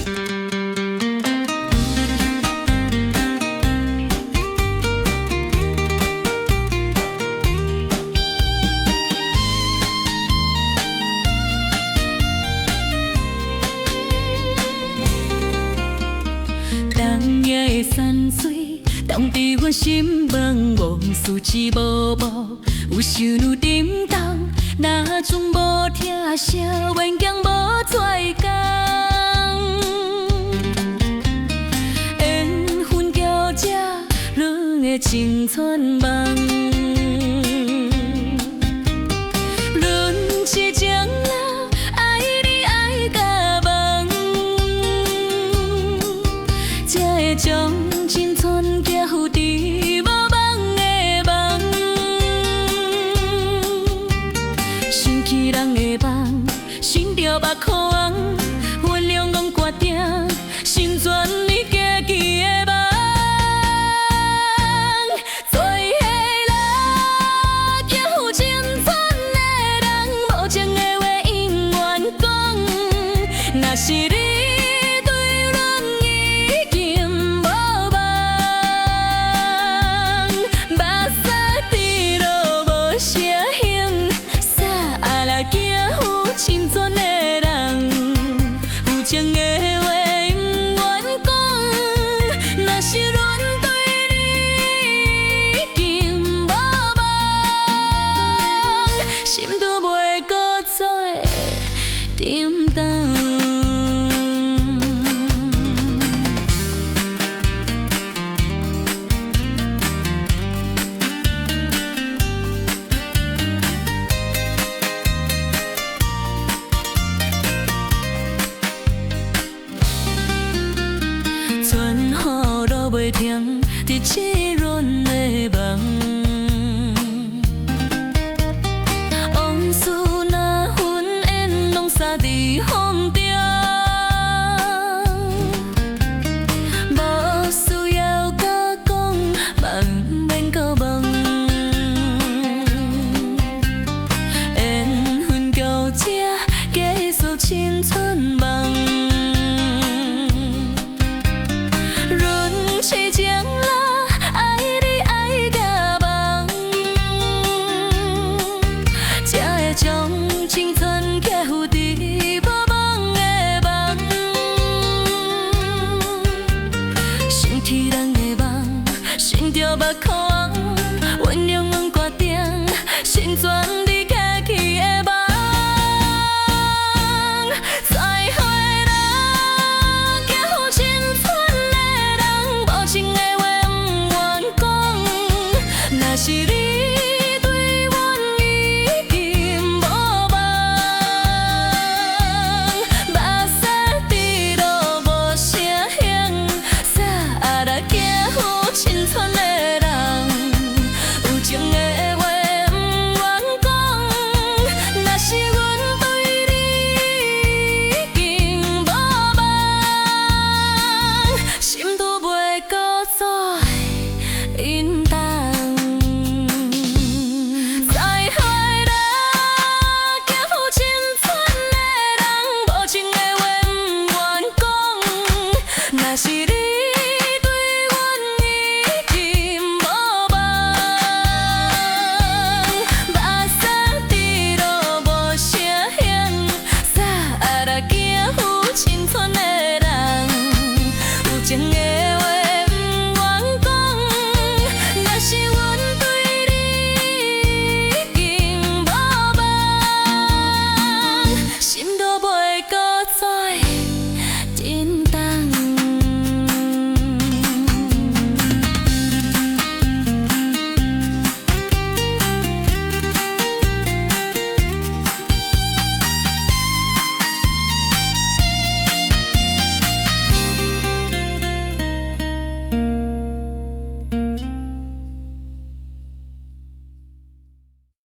冬夜的山水，凍佇阮心房，往事一幕幕，有想愈沉重。若陣無疼惜，勉強無跩工。緣分交織，阮的青春夢。阮癡情人，愛你愛甲茫，才會將青春交付佇無望的夢。想起人的夢，心著目眶紅，原諒阮決定，成全你家己的夢。做彼个交付青春的人，無情的話永遠講。若是你對阮已經無望，目屎滴落無聲響，啥來交付青春的人？有情的